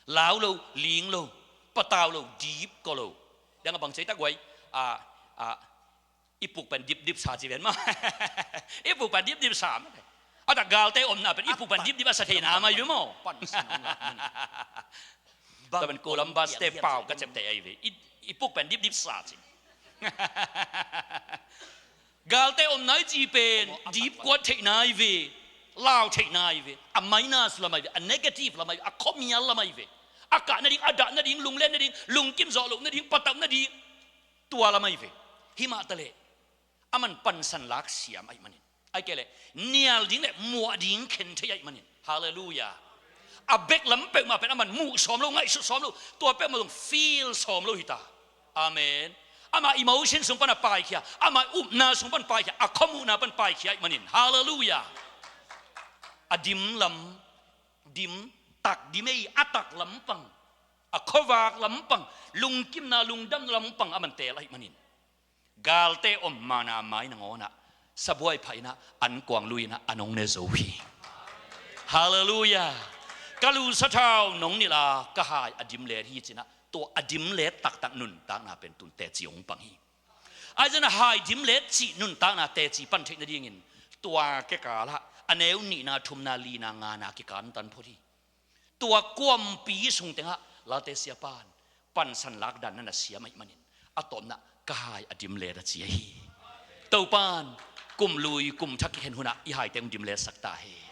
lau lo, ling lo, patau lo, dip ko lo. Dang a bang cih tak guai, a, a, i puk pen dipdip sa ci ven maw. I puk pen dipdip sa maw. A tak galte omna pen i puk pen dipdip a sa thei na mai ve maw. Pan sa nong lak man. Bang pen Columbus te pau ka cep te ahi ve. I, i puk pen dipdip sa ci. Galte omna i cih pen dip kuat theihna ahi ve, lau theihna ahi ve, a minus lam ahi ve, a negative lam ahi ve, a khuamial lam ahi ve, a kah nading, a dah nading, lunglen nading, lungkim zawh loh nading, patauh nading, tua lam ahi ve. Hih mah taleh aman pansan lak siam ahih manin, ahih kei leh nial ding leh muah ding khen thei ahih manin. Halleluiah. A bek lam peuhmah pen aman muh sawm lo, ngaihsut sawm lo, tua peuhmah zong feel sawm lo hi ta. Amen. Ama emotion sung pan a paikhia, ama upna sung pan paikhia, a khuamuhna pan paikhia ahih manin. Halleluiah. A dim lam, dim, tak dim ei, a tak lampang, a khuavak lampang, lungkimna, lungdamna lampang aman teel ahih manin, galte omna mai nangawn ah sabuai phah in ah, ankuang lui in ah, a nong ne zo hi. Halleluiah. Ka lu sathau nong nilh a, ka hai a dim let hi ci-in ah, tua a dim let taktak nuntakna pen tun teci hong pang hi. Ahi zongin a hai dim let cih nuntakna teci pan theih nadingin tua kikal ah a neu nihna, thumna, lina, ngana kikantan phot hi. Tua kuampi sung tengah Late sia pan pansan lak dan na na siam ahih manin, a tawpna ka hai a dim let a ci ahi. Topan kum lui kum thak kikhen hunah i haite hong dim let sak ta hen.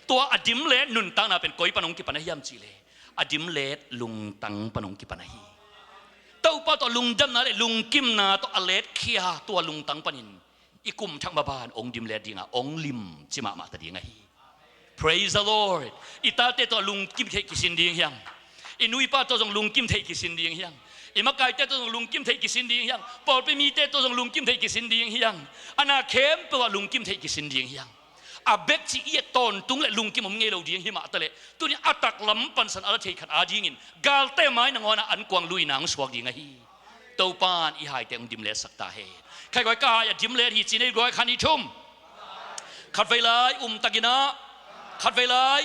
Tua a dim let nuntakna pen koi pan hong kipan ahi hiam cih leh, a dim let lungtang pan hong kipan ahi. Topa tawh lungdamna le lungkimna tawh a letkhia tua lungtang panin i kum thak maban hong dim let ding a, hong lim ci mahmah ta ding ahi. Praise the Lord. I tate tawh lungkim theih kisin ding hi hang. I nu i pa tawh zong lungkim theih kisin ding hi hang. I makaite tawh zong lungkim theih kisin ding hi hang. Pawlpi mite tawh zong lungkim theih kisin ding hi hang. A na khempeuh ah lungkim theih kisin ding hi hang. A bek cih i et tawntung le lungkim om ngei lo ding hi mah taleh, tuni a taklam pansan a la thei khat adingin galte mai nangawn ah ankuang lui-in hong suak ding ahi. Topan i haite hong dim let sak ta hen. Khai guai, ka hai a dim let hi ci nei guai, khat, nih, thum. Khatvei lai, um takin ah. Khatvei lai.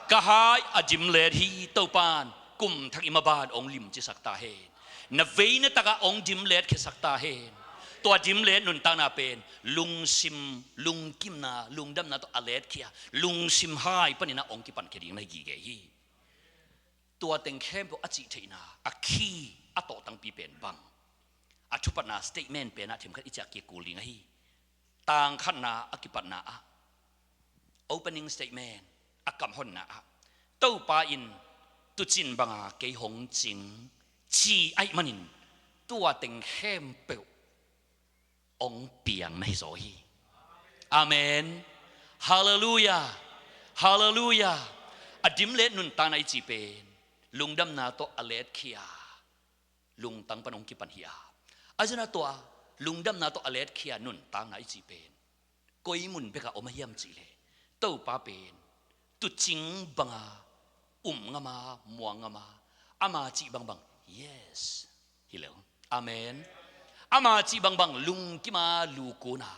Ka hai a dim let hi. Topan kum thak i maban hong lim ci sak ta hen. Na vei na takah hong dim let khia sak ta hen. Tua dim let nuntakna pen lungsim, lungkimna, lungdamna tawh a letkhia lungsim hai panin ah hong kipan khia ding na hi gige hi. Tua teng khempeuh a cih theihna a khi a tawhtangpi pen bang? A thupatna statement penah themkhat i ciah kik kul ding ahi. Tang khatna a kipatna ah, opening statement, a kamhonna ah, Topa in tucin banga kei hong cing, ci ahih manin tua teng khempeuh hong piang na hi zaw hi. Amen. Halleluiah. Halleluiah. A dimlet nuntakna i cih pen lungdamna tawh a letkhia lungtang pan hong kipan hi a, a zena tua lungdamna tawh a letkhia nuntakna i cih pen koi mun bekah om a hiam cihleh, Topa pen tucing banga um ngama, muang ngama, ama cih bangbang, yes, hi lo. Amen. Ama cih bangbang lungkima lukuna,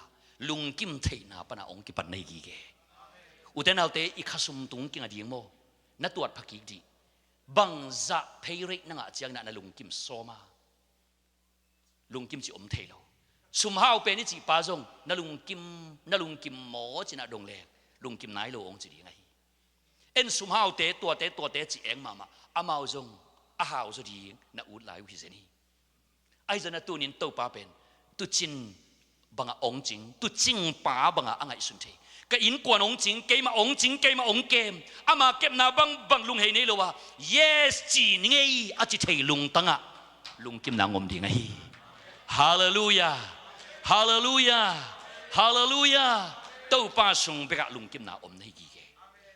lungkim theihna pana hong kipan na hi gige. Ute naute, i khasum tung kinga ding maw? Na tuat phakik dih. Bangzah pheireih na ngah ciangin ah na lungkim sawma? Lungkim cih om thei lo. Sumhau pen i cihpa zong na lungkim, na lungkim maw cinah dong leng lungkim nai lo hong ci ding ahi. En sumhaute tuate tuate ci eng mahmah, amau zong a hau zaw ding na ut lai uh hi zen hi. Ahi zana tunin Topa pen tucin banga ong cing, tucingpa banga a ngaihsun thei. Ka innkuan ong cing, keima ong cing, keima ong kem. Ama kepna bangbang lunghei nei lo a, yes ci ni ngei a ci thei lungtangah lungkimna ngom ding ahi. Halleluiah. Halleluiah. Halleluiah. Topa sung bekah lungkimna om na hi gige.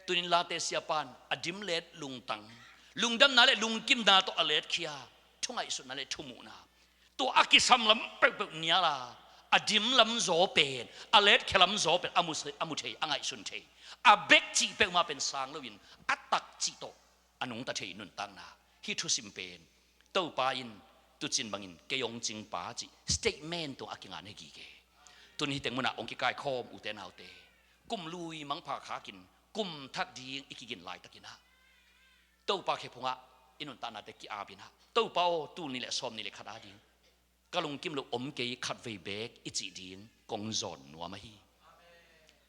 Tunin Late siapan a dimlet lungtang, lungdamna le lungkimna tawh a letkhia thungaihsutna le thumuhna, tua a kisam lam peuhpeuh nial a, a dim lam zaw pen, a letkhia lam zaw pen a mu, a mu thei, a ngaihsun thei, a bek cih peuhmah pen sang loin a tak cih tawh a nungta thei nuntakna. Hih thusim pen Topa in tucin bangin kei hong cingpa cih statement tungah a kinga na hi gige. Tun hih teng munah hong kikaikhawm ute naute, kum lui mangpha khakin kum thak ding i kigin laitakin ah, Topa khe phungah i nuntaknate ki-apin ah, Topa aw, tul nih le sawm nih le khat ading ka lungkim loh om kei, khatvei beek i cih ding kong zawn nuam ahi.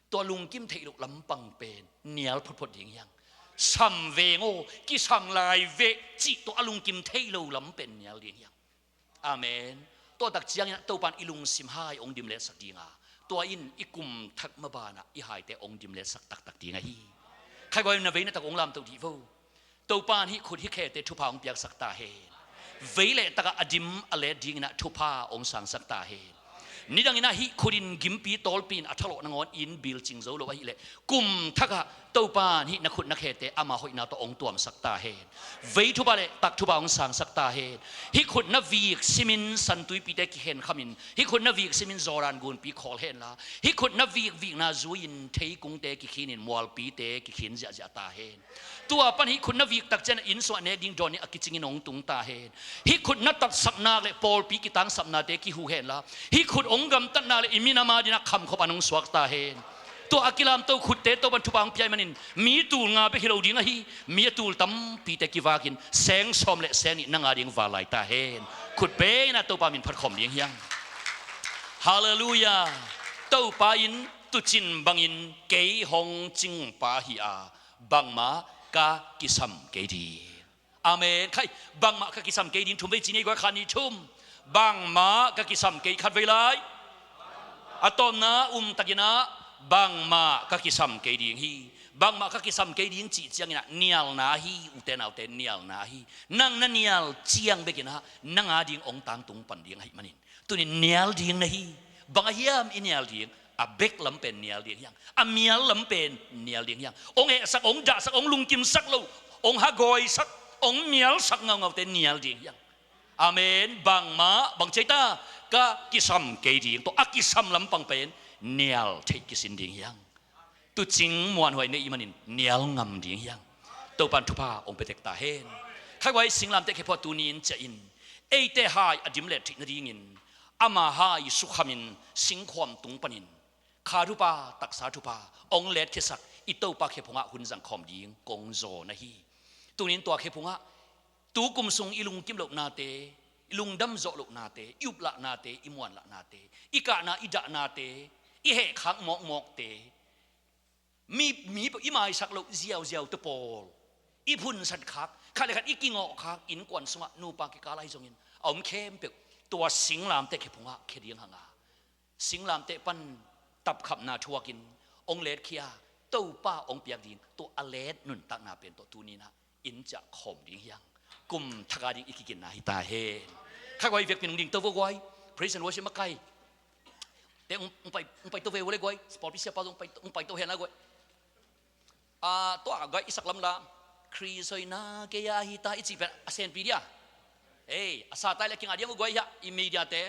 Tua lungkim theih loh lampang pen nial photphot ding hiang. Sam veng aw, kisam lai veh cih tawh a lungkim theih lo lam pen nial ding hiang. Amen. Tua tak ciangin Topan i lungsim hai hong dimletsak dinga, tua in i kum thak mabanah i haite hong dimletsak taktak ding ahi. Khaiguai na vei na tak hong lamtoh dih vo. Topan hih khut hih khete thupha hong piaksak ta hen. Vei le takah a dim a let dinginah thupha hong sangsak ta hen. Nidanginah hih khut in gimpi tawlpi in a thalawh nangawn in bil cing zo lo ahileh, kum thakah Topan hih na khut na khete ama hoihna tawh hong tuamsak ta hen. Vei thupha le tak thupha hong sangsak ta hen. Hih khut na vik simin santuipite kikhen khamin, hih khut na vik simin Jordan gunpi khawl henla, hih khut na vik vikna zui-in theikungte kikhinin mualpite kikhin ziahziah ta hen. Tua pan hih khut na vik tak ciangin inn sungah nek ding dawn nih a kicingin hong tung ta hen. Hih khut na tatsak nak le pawlpi kitangsapnate kihu henla, hih khut hong gamtat nak le i minam adingin a khamkhop an hong suak ta hen. Tua a kilamto khutte Topan thupha hong pia ahih manin mi tul nga bek hi lo ding ahi, mi a tul tampite kivakin seng sawm le seng nih nang ading val lai ta hen. Khut bengin ah Topa min phat khawm ding hiang. Halleluiah. Topa in tucin bangin kei hong cingpa hi a, bangmah ka kisam kei ding. Amen. Khai, bangmah ka kisam kei ding, thum vei ci ni ei guai, khat nih thum. Bangmah ka kisam kei, khat vei lai. A tawpna um takin ah, bangmah ka kisam kei ding hi. Bangmah ka kisam kei ding cih ciangin ah nialna hi, ute naute, nialna hi. Nang na nial ciang bekin ah nang ading hong tangtung pan ding ahih manin, tunin nial ding na hi. Bang a hiam i nial ding? A bek lam pen nial ding hiang. A mial lam pen nial ding hiang. Hong hehsak, hong dahsak, hong lungkimsak lo, hong hagawisak, hong mialsak ngaungaute nial ding hiang. Amen. Bangmah, bang ci ei ta, ka kisam kei ding. Tua a kisam lampang pen nial theih kisin ding hiang. Tucing muanhuai neih manin nial ngam ding hiang. Topan thupha hong pia tek ta hen. Khaiguai singlamteh khe phuah tuni in ciah in, eite hai a dimlet theih nadingin ama hai sukhamin singkhuam tung panin kha thupha, taksa thupha hong letkhiasak i Topa khe phungah hun zang khawm ding kong zaw na hi. Tunin tua khe phungah tu kum sung i lungkim lohnate, i lungdam zawh lohnate, i uplahnate, i muanlahnate, i kahna i dahnate, i hehkhak mawkmawkte, mi, mi i maisak loh ziauziaute pawl, i phunsat khak, khat le khat i kingawh khak, innkuan sungah nupa kikal ahi zongin a om khempeuh Tua singlamteh khe phungah khe ding hanga, singlamteh pan tapkhapna thuakin hong letkhia, Topa hong piak ding, tua a let nuntakna pen tawh tuni-in ah in ciah khawm ding hi hang. Kum thak a ding i kiginna hi ta hen. Kha guai, vekpi-in hong ding to vo guai. Praise and worship makai te hong, hong pai, hong pai to ve vo le guai. Sport pisia pa hong pai, hong pai to hen la guai. A, tua guai i sak lam la, Khrist hoihna kei a hi ta i cih pen a senpi dia. Ei, a sa tai le kinga dia mu guai hia, i media te.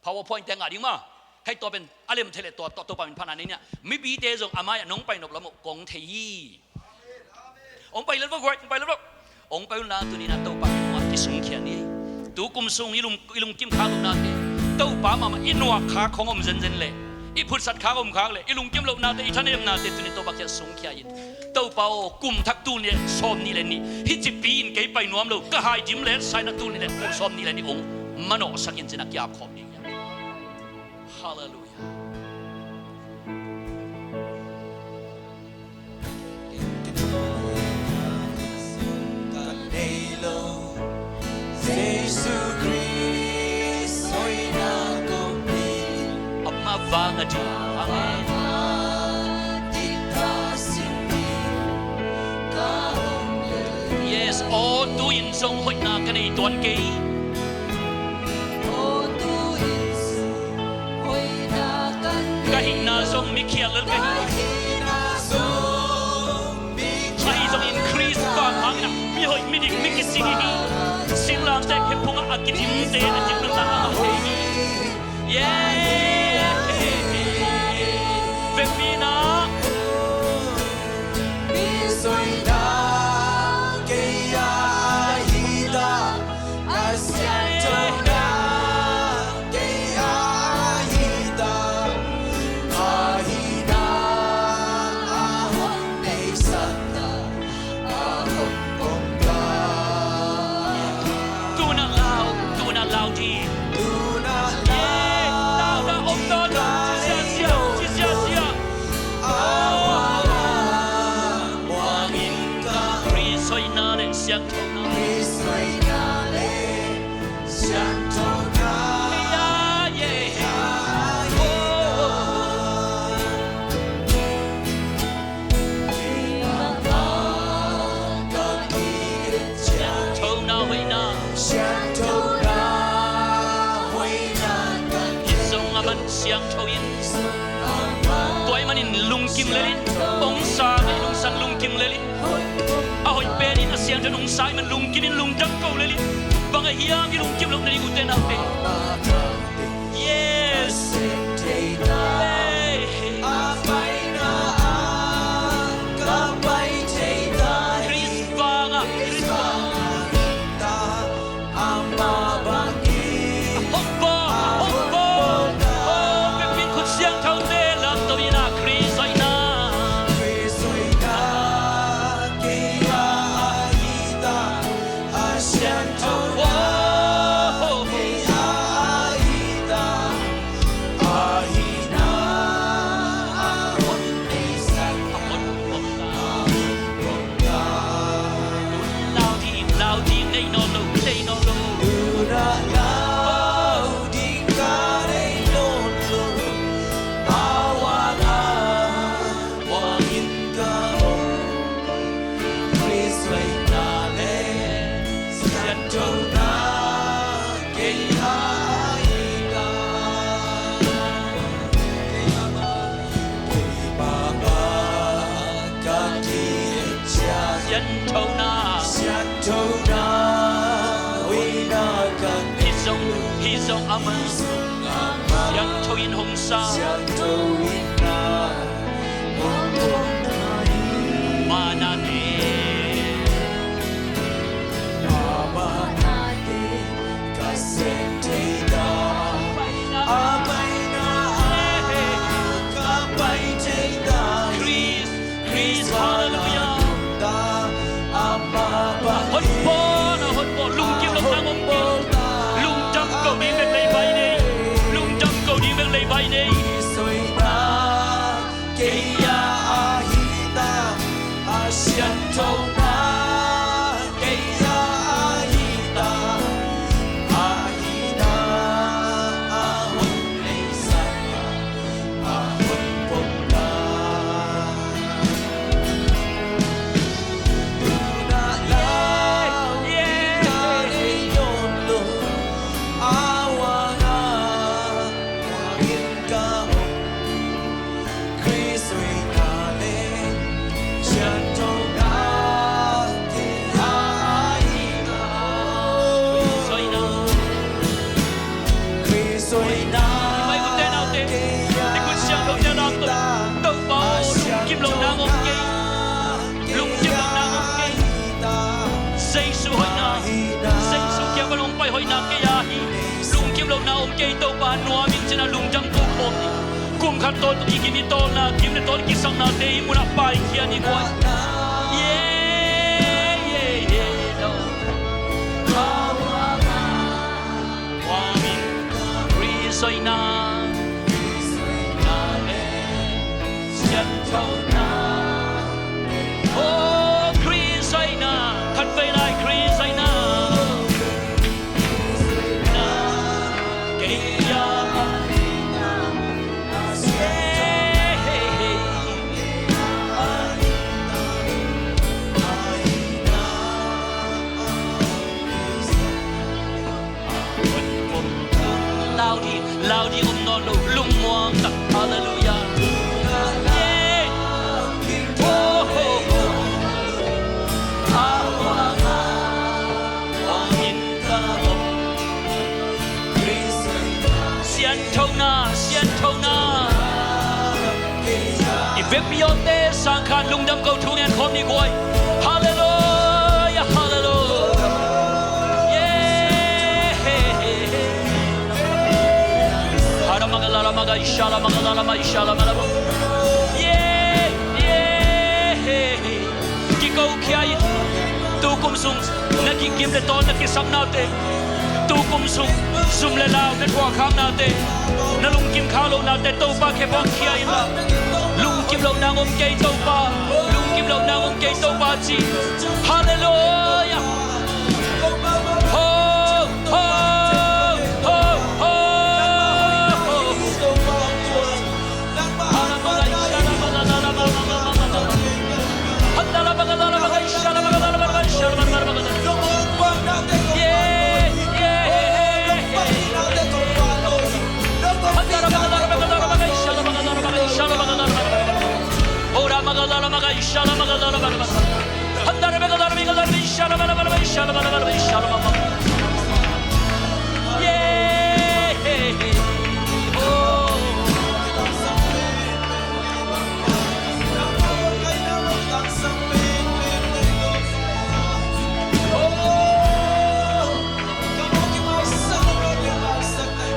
PowerPoint te nga ding ma. Hei, tua pen a lem thei le tua, tua, Topa min phatna nei nia. Mipite zong a mai-ah nong pai nop lam uh kong thei hi. Hong pai lel vo guai, hong pai lel vo. Hong pai un la, tuni-in ah Topa kiang ah kisungkhia ni. Tu kum sung i lung, i lungkim khak nopnate, Topa mahmah i nuak khak hong om zenzen leh, i phutsat khak om khak leh, i lungkim lohnate, i thanemnate tuni Topa kiang sungkhia in. Topa aw, kum thak tul nih le sawmnih le nih, hih cipi in kei pai nuam lo, ka hai dim le saina tul nih le sawmnih le nih hong manawhsak in, ci-in ah ki-ap khawm ding hi. Halleluiah. Jesu Khrist hoihna kong pi, amah vang a ding a, yes, aw, tu-in zong hoihna ka nei tuan kei. Ka hihna zong mikhial lel ka hi. Ahi zongin Khrist vang hangin ah mihoih, midik, mi kicing i hi. Singlamteh khe phungah a kidimte a dim nuntakna a thei hi. Yeah. Vekpi-in ah Tuna lau, tuna lau ding. Tuna lau ding. Tuna lau ding. Ci siasia, ci siasia. Khrist hoihna le siangthona. Khrist hoihna le siangthona. Siangthona hoihna. Siangthona hoihna. Hih zong a man siangtho in. Tua ahih manin lungkim lel in. Hong sa ngei nungsan lungkim lel in. A hoih pen in a siangtho in hong sa ahih man lungkim in, lungdam ko lel in. Bang a hiam i lungkim loh na ding, ute naute? Yes. Hey. Khrist vang a, Khrist vang a. Amah bangin a hong bawl, a hong bawl. Oh, biakinn khut siangthote lamto in ah Khrist hoihna. Khrist hoihna kei a ahi ta, a siangthona. Oh, kei a ahi ta, a hihna a hon neisak, a hon neisak. Lau ding, lau ding nei nawn lo, nei nawn lo. Tuna lau ding ka nei nawn lo. A vang a, vangin ka om. Khrist hoihna le siangthona kei a hi ta. Kei mah, kei mah ka ki-et ciang. Siangthona. Siangthona hoihna ka nei. Hih zong, hih zong amah. Hih zong amah. Siangtho in hong sa. Siangtho in na. Hong hong na hi. Amah nate. Amah nate. Ka sem thei ta, a maina ah ka pai thei ta hi. Khrist, Khrist, halleluiah. A hon bawl, a hon bawl, lungkim lo nang om kei. Lungdam ko ding bek lei vai nei. Lungdam ko ding bek lei vai nei. Khrist hoihna kei a ahi ta, a siangthona kei a ahi ta, a hihna hoihna kei a hi. Lungkim lohna om kei Topa, nuam in ci-in a lungdam ko khawm ni. Kum khat tawh i kim i tawlna, kim le tawl kisaknate i munah paikhia ni guai. Yeah, yeah, yeah, Lord. Khrist hoihna, Khrist hoihna le sianthona. Oh, Khrist hoihna, khatvei lai Khrist hoihna. Lau dih, lau dih, om nawn lo, lungmuang tak, halleluiah. Yeah. Oh, oh, oh. Sianthona, sianthona. I vekpi awte sangkhan lungdam ko thu ngen khawm ni guai. Halleluiah, halleluiah. Yeah. Hara maga lara maga ishala maga lara maga ishala maga lara. Yeah, yeah. Kikokhia in, tu kum sung na kikim le tawl na kisaknate, tu kum sung sum le lau na thuakhaknate, na lungkim kha lohnate Topa khempeuh hong khia in la. Lungkim loh nang om kei Topa, lungkim loh nang om kei Topa ci. Halleluiah. Ho, ho, ho, ho, ho.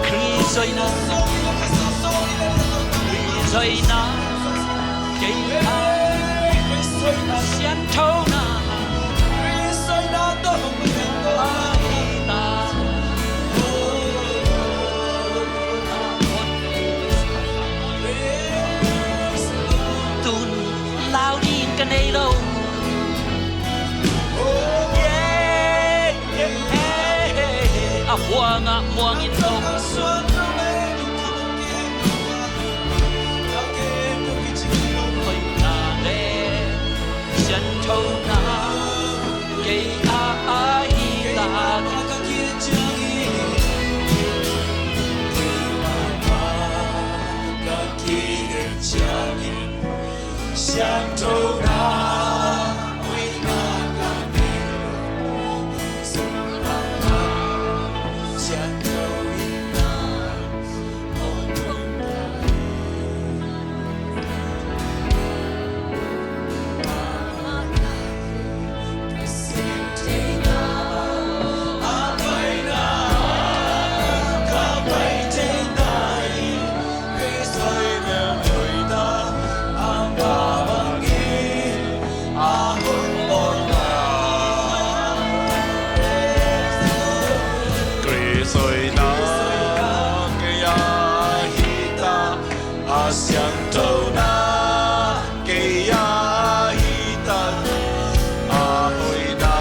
Khrist hoihna, Khrist hoihna, kei a sianthona. Tun lau ding ka nei lo. Yeah, yeah, yeah, yeah. A huang ah muang in lo. Hoihna le sianthona kei a ahi ta. Khrist hoihna kei a hi ta, a sianthona kei a hi ta, a hoihna.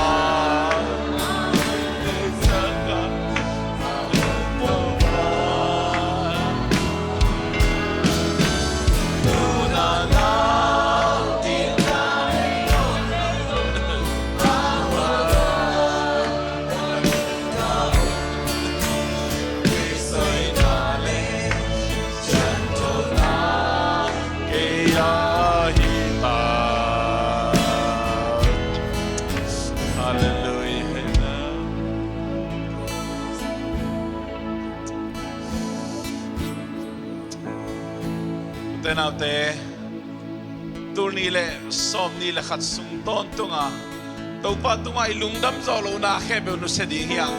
Halleluiah. Ute naute, tul nih le sawm nih le khat sung tawntunga Topa tungah i lungdam zawh lohna khempeuh nusia ding hi hang.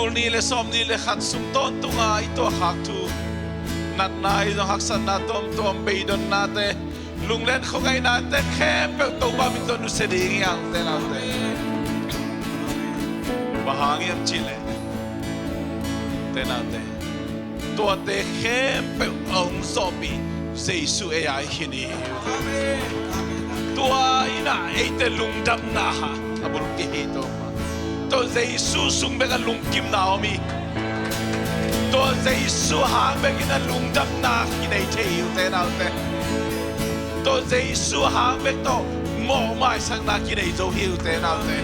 Tul nih le sawm nih le khat sung tawntunga i tuahkhak thu, natna ahi zong haksatna tuamtuam, beidonnate, lunglen khuangaihna te khempeuh Topa min tawh nusia ding hi hang, ute naute. Bang hang hiam cih leh, ute naute, tuate khempeuh a hong zawhpih Jesu ei a i khin hi. Tua in ah eite lungdamna a bul kihi Topa. Tua Jesu sung bek a lungkimna om hi. Tua Jesu hang bekin a lungdamna kinei thei hi, ute naute. Tua Jesu hang bek tawh mawh maisakna kinei zo hi, ute naute.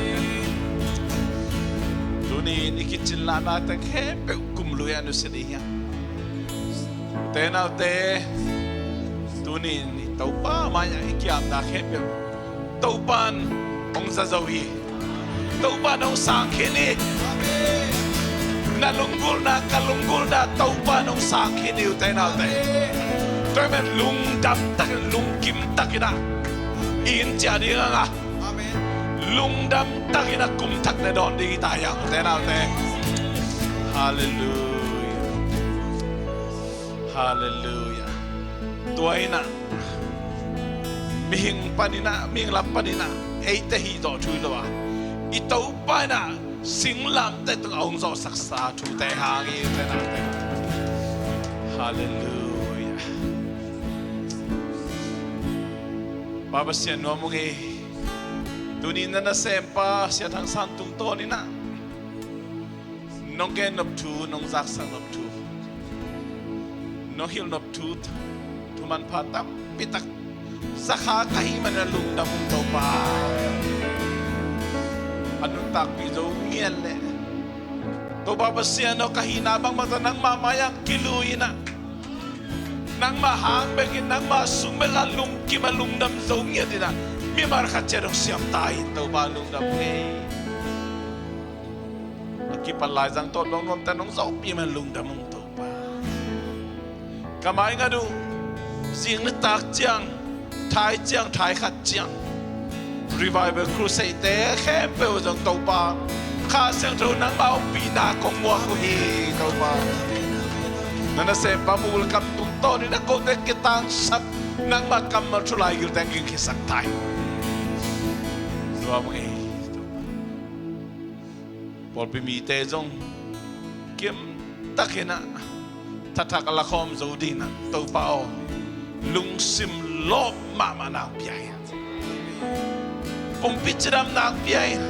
Tuni in i kicin lahna te khempeuh kum lui a nusia ding hi hang. Ute naute, tuni in i Topa mai-ah i kiamna khempeuh Topa in hong za zo hi. Topa in hong sang khin hi. Na lunggulhna, ka lunggulhna Topa in hong sang khin hi, ute naute. Tua ahih manin lungdam takin, lungkim takin ah i inn ciah ding hang a, lungdam takin a kum thak ne dawn ding hi ta hi hang, ute naute. Halleluiah. Halleluiah. Tua in ah mihing panin ah, mihing lam panin ah eite hih zawh thu hi lo a, i Topa in ah singlamteh tungah hong zawhsaksa thute hang hi, ute naute. Halleluiah. Pa Pasian, nuam ung ei. Tuni na nasempa Sia Thang San tungtawn in ah nong gen nop thu, nong zaksak nop thu, nong hilh nop thu, thu manpha tampi tak za kha ka hih manin a lungdam ung Topa. A nuntakpih zo ngiat leh Topa Pasian aw, ka hihna bangbang tawh nangmah mai-ah kilui in ah, nangmah hang bekin, nangmah sung bek a lungkim a lungdam zo ngiat in ah, mimal khat ciat hong siam ta in Topa, lungdam kei. A kipat lai zang tawh dong nuamte nong zawhpih man lungdam ung Topa. Ka mai ngat uh, zing nitak ciang, thai ciang, thai khat ciang Revival Crusade te khempeuh zong Topa, Kha Siangtho nangmah ompihna kong muak uh hi Topa. Na nasempa Mukul Kam tungtawn in a kote kitangsap, nangmah kammal thu laigilte ging khisak ta hi. Nuam ung ei Topa. Pawlpi mite zong kim takin ah thathak a lakhawm zo dingin ah Topa aw, lungsim lawp mahmah nang pia in, pumpi cidam nang pia in,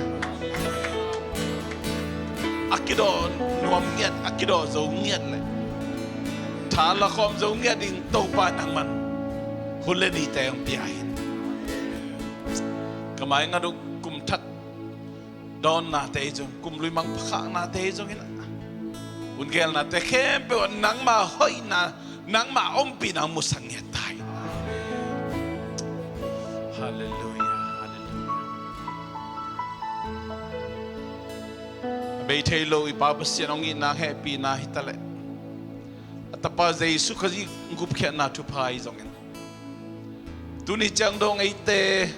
a kidawh nuam ngiat, a kidawh zo ngiat leh tha lakhawm zo ngiat ding Topa nangman hun le nite hong pia in. Ka mai ngat uh, kum thak dawnnate hi zong, kum lui mang phakhaknate hi zongin ah, hun geelnate khempeuh ah nangmah hoihna, nangmah ompihna hong musak ngiat ta in. Halleluiah, halleluiah. A bei thei lo i Pa Pasian hong itna, hehpihna hi taleh, a Tapa Jesu Khazih gupkhiatna thupha hi zongin, tuni ciang dong eite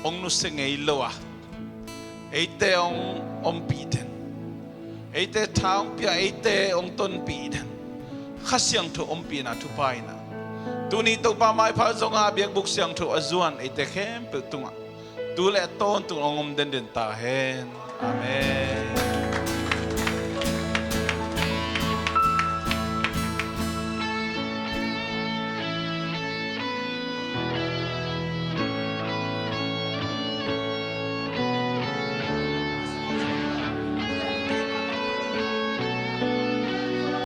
hong nusia ngei lo a, eite hong ompih den, eite tha hong pia, eite hong tonpih den Kha Siangtho ompihna thupha in ah, tuni Topa maipha zongah biakbuk siangtho a zuan eite khempeuh tungah tu le a tawntung hong om denden ta hen. Amen.